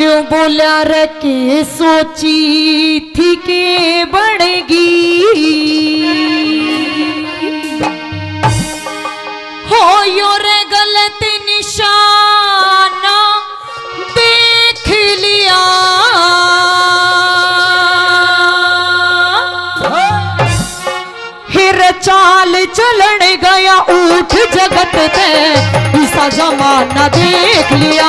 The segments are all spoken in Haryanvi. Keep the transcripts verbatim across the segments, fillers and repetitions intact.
क्यों बोल्या रे, के सोची थी के बनेगी? हो यो रे गलत निशाना देख लिया। फिर चाल चलन गया ऊठ जगत पे, इसा जमाना देख लिया।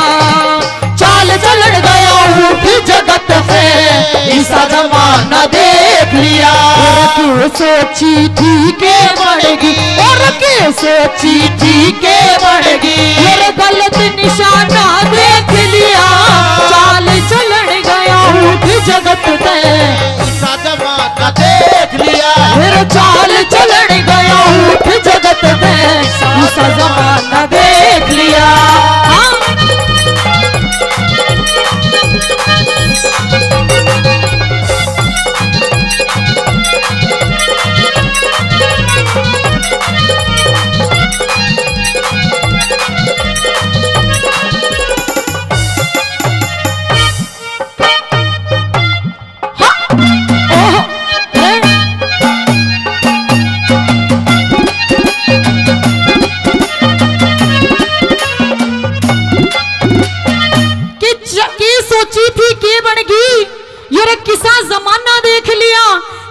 चाल चलन गया ऊठ जगत पे, इसा जमाना देख लिया। और के सोची थी के बनेगी, और के सोची थी के बनेगी। मेरे गलत निशाना देख लिया। चाल चलन गया ऊठ जगत पे, इसा जमाना देख लिया। मेरे चाल चलन गया ऊठ जगत पे, इसा जमाना देख लिया। हाँ। कि च-, की सोची थी, के बन गई? यो रे किसा जमाना देख लिया,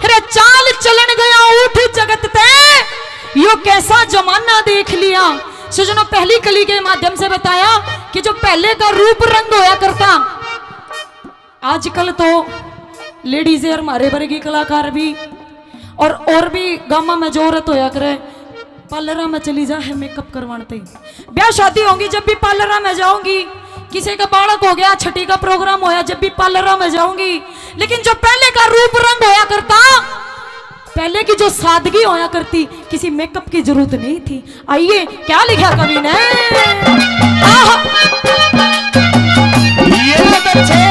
रे चाल चलन गया ऊठ जगत ते। यो कैसा जमाना देख लिया। सजनों, पहली कली के माध्यम से बताया कि जो पहले का रूप रंग होया करता, आजकल तो लेडीज और हमारे वर्गी कलाकार भी और, और भी गामा में जो औरत होया करे, पार्लरा में चली जा है मेकअप करवाने ते। ब्याह शादी होंगी, जब भी पार्लरा में जाऊंगी, किसी का बालक हो गया, छठी का प्रोग्राम होया, जब भी पार्लरा में जाऊंगी। लेकिन जो पहले का रूप रंग होया करता, पहले की जो सादगी होया करती, किसी मेकअप की जरूरत नहीं थी। आइए, क्या लिखा कवि ने? आह! ये तो अच्छे।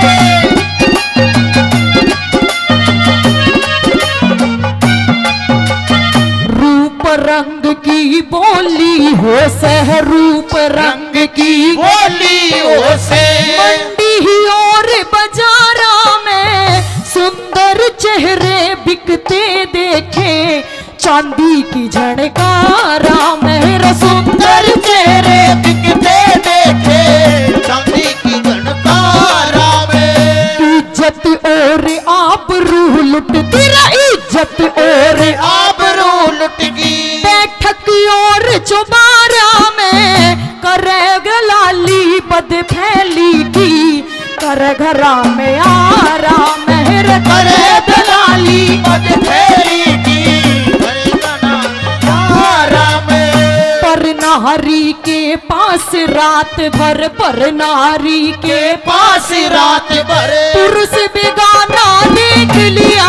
रूप रंग की बोली हो सह, रूप रंग की बोली हो से। मंडी ही और बाजारा में सुंदर चेहरे बिकते देखे, चांदी की झणकारा में रे सुंदर चेहरे बिकते देखे, चांदी की झणकारा में। इज्जत और आबरू लुटती रे, इज्जत और आबरू लुट गई। बैठक और चौबारा में करे दलाली बद फैली की, कर घरा में आराम है रे, करे दलाली बद फैली की, कर घरा में आराम। पर नारी के पास रात भर, पर नारी के पास रात भर पुरुष बेगाना देख लिया।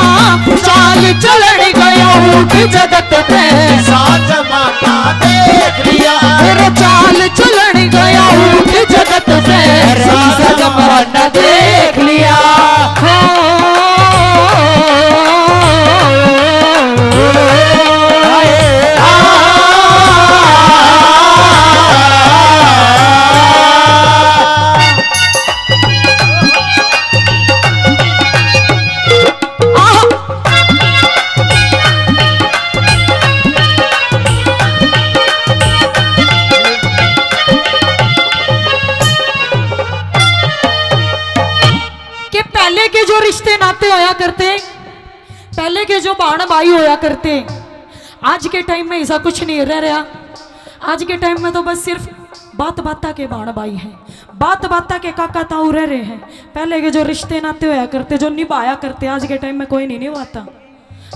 चाल चलन गया ऊठ जगत पे, साथ माता देख लिया। फिर चाल चलन गया ऊठ जगत पे, साथ माता देख लिया। हो। के पहले के जो रिश्ते नाते होया करते, पहले के जो भाण भाई होया करते, आज के टाइम में ऐसा कुछ नहीं रह रहा। आज के टाइम में तो बस सिर्फ बात बाता के भाण भाई हैं, बात बाता के काका ताऊ रह रहे हैं। पहले के जो रिश्ते नाते होया करते, जो निभाया करते, आज के टाइम में कोई नहीं निभाता।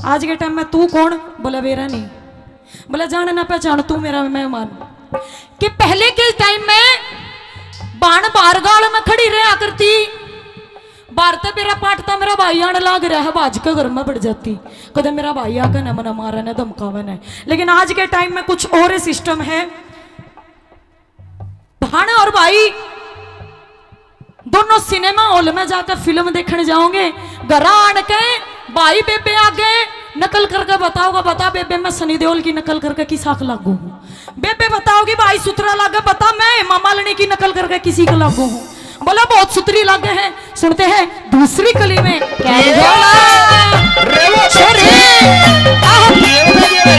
आज के टाइम में तू कौन? बोला, मेरा नहीं। बोला, जान ना पहचान, तू मेरा मेहमान। कि पहले के टाइम में भाण बाहर गाल में खड़ी रहा करती, बाहर ते मेरा पाटता, मेरा भाई आने लाग रहा है, भाज के घर में बढ़ जाती। कदे मेरा भाई आके ना मना मारे, ना धमकावे ना। लेकिन आज के टाइम में कुछ और सिस्टम है। भाण और भाई दोनों सिनेमा हॉल में जाकर फिल्म देखने जाओगे, घर आन के भाई बेबे आगे नकल करके बताओगा, बता बेबे, मैं सनी देओल की नकल करके किसा के लागू हूँ। बेबे बताओगी, भाई सुथरा लागे, बता मैं हेमा मालिनी की नकल करके किसी के लागू हूँ। बोला बहुत सुथरी लागे है। सुनते हैं दूसरी कली में क्या ये लिखा है। रे वो छोरे। आह। ये वो, ये वो।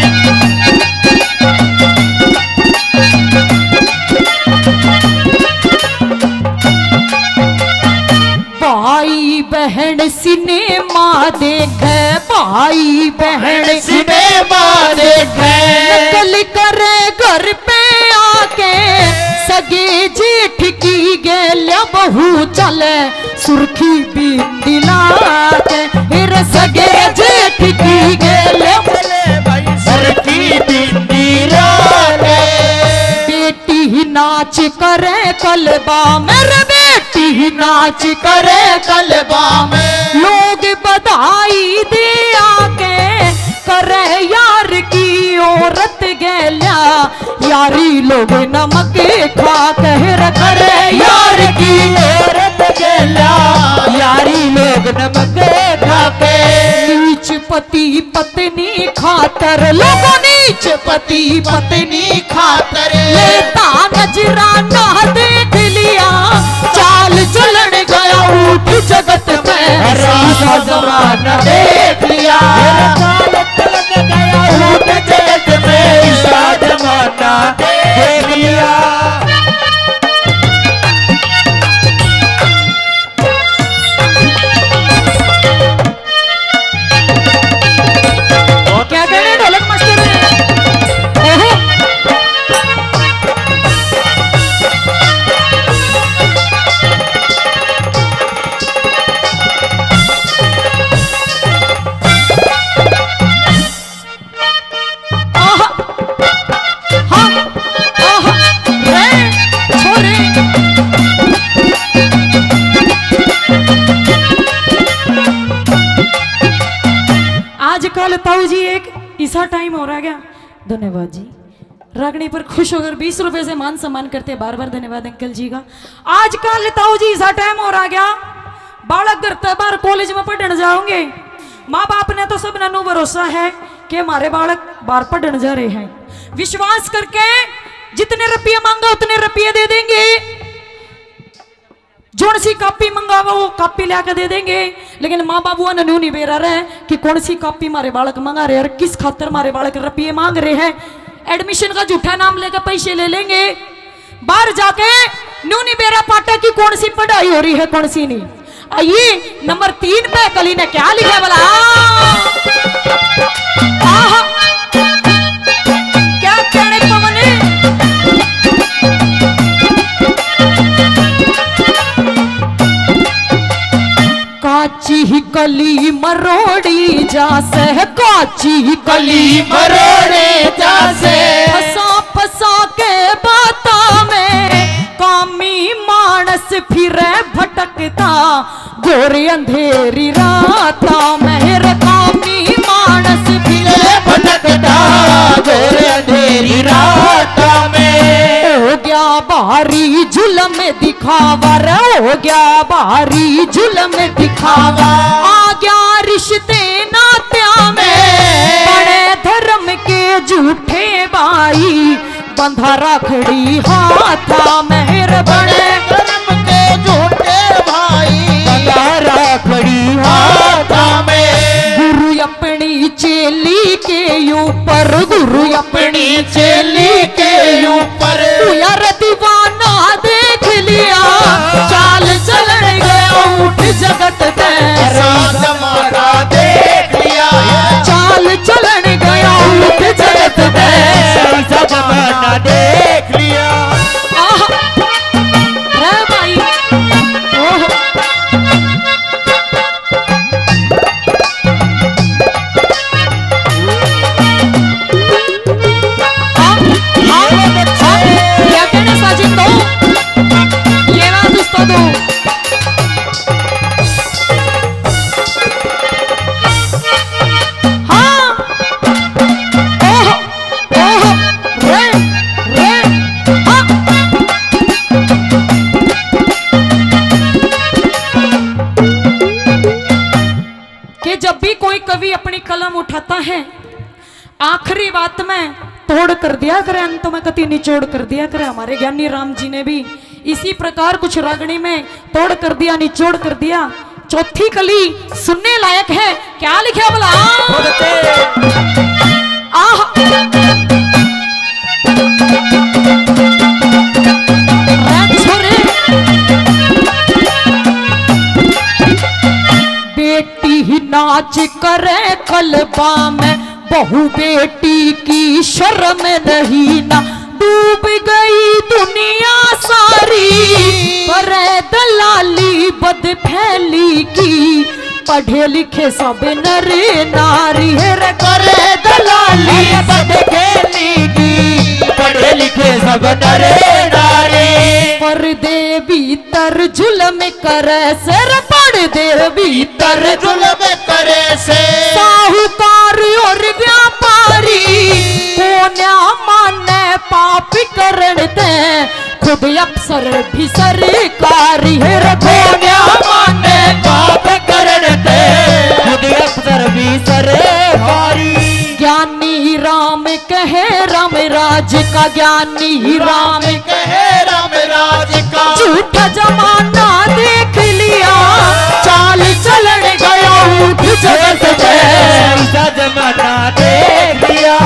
भाई बहन सिनेमा देखे, भाई बहन सिनेमा देखे। नकल करे घर पे आके, सगे जेठ की गेल्या बहू चले सुर्खी बिंदी लाके। फिर सगे जेठ की गेल्या चले भाई सुर्खी बिंदी लाके। बेटी नाच करे कलबा, मेरे बेटी नाच करे कलबा में। लोग बधाई दे आके, करे यार की औरत गेल्या। यारी लोग नमक खा के रे करे यार की औरत गेल्या। यारी लोग नमक खा के। नीच पति पत्नी खातर, लोगों, नीच पति पत्नी खातर लेता नजराना देख लिया। चाल चलन गया ऊंट जगत में, ऐसा जमाना देख लिया। चाल चलन गया ऊंट जगत में, ऐसा जमाना देख लिया। क्या कहने ढोलक मास्टर ने? ओहो। आहा, हा, आहा, रे, छोरे। आजकल ताऊ जी एक इसा टाइम हो रहा गया। धन्यवाद जी। रागनी पर खुश होकर बीस रुपए से मान सम्मान करते, बार बार धन्यवाद अंकल जी का। आजकल ताऊ जी ऐसा टाइम हो रहा गया, बालक घर तै बाहर कॉलेज में पढ़न जाओगे, माँ बाप ने तो सब नू भरोसा है कि हमारे बालक बाहर पढ़न जा रहे हैं। विश्वास करके जितने रुपये मांगा उतने रुपये दे देंगे। जोन सी कॉपी मंगावो, वो कॉपी ल्याके दे देंगे, लेकिन माँ बाबुआ ने न्यू नहीं बेरा रहे कि कौन सी कॉपी मारे बालक मंगा रहे और किस खातर मारे बालक रुपये मांग रहे हैं। एडमिशन का झूठा नाम लेके पैसे ले लेंगे, बाहर जाके न्यू नहीं बेरा पाटा की कौन सी पढ़ाई हो रही है, कौन सी नहीं। आइए, नंबर तीन पे कली ने क्या लिखा भला? आहा, क्या कहने पवन। काची कली मरोड़ी जासे, काची कली मरोड़े जासे। फंसा फंसा के बातां में कामी मानस फिरे भटकता, घोर अंधेरी रातां में रे कामी मानस फिरे भटकता, घोर अंधेरी रातां में। हो गया भारी जुल्म दिखावा रे, हो गया भारी जुल्म दिखावा। आ गया रिश्ते नात्या में, बने धर्म के झूठे भाई, बंधा राखड़ी हाथा में रे बने धर्म के झूठे भाई, बंधा राखड़ी हाथा में। गुरु अपनी चेली के ऊपर, गुरु अपनी चेली के ऊपर, तू यार दीवाना देख लिया। चाल चलन गया ऊंट जगत में, ऐसा जमाना देख लिया। चाल चलन गया ऊंट जगत में, ऐसा जमाना देख लिया। आह, रे भाई, ओह। हाँ, हाँ, हाँ, क्या कहने साजिद तो? ये ना दोस्तों दो। हाँ। ओह, ओह, रे, रे, हाँ। कि जब भी कोई कवि अपनी कलम उठाता है, आखिरी बात में तोड़ कर दिया करे, अंत में कति निचोड़ कर दिया करे। हमारे ज्ञानी राम जी ने भी इसी प्रकार कुछ रागणी में तोड़ कर दिया, निचोड़ कर दिया। चौथी कली सुनने लायक है, क्या लिखा भला? आह। बेटी ही नाच करे कलबा में, बहू बेटी की शर्म नहीं ना, डूब गई दुनिया सारी। करे दलाली बदफैली की, पढ़े लिखे सब नर नारी। हे रे करे दलाली बदफैली की, पढ़े लिखे सब नर नारी। पर्दे भीतर जुल्म करे से, पर्दे भीतर जुल्म करे से। साहूकार और व्यापारी, कोन्या माने पाप करण ते, खुद अफसर भी सरकारी। हे रे कोन्या माने पाप करण ते, खुद अफसर भी सरकारी। ज्ञानी राम कहे राम राज का, ज्ञानी राम कहे राम राज का। झूठा जमाना देख लिया, चाल चलन गया ऊठ जगत में। झूठा जमाना देख लिया।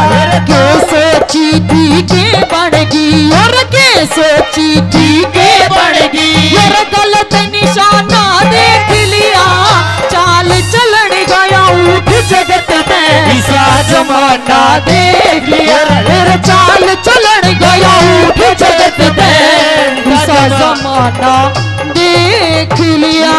के सोची थी के बन गई, और के सोची थी के बन गई। और गलत निशाना देख लिया, चाल चलन गया ऊठ जगत में। ऐसा जमाना देख लिया, फिर चाल चलन गया ऊठ जगत में। ऐसा जमाना देख लिया।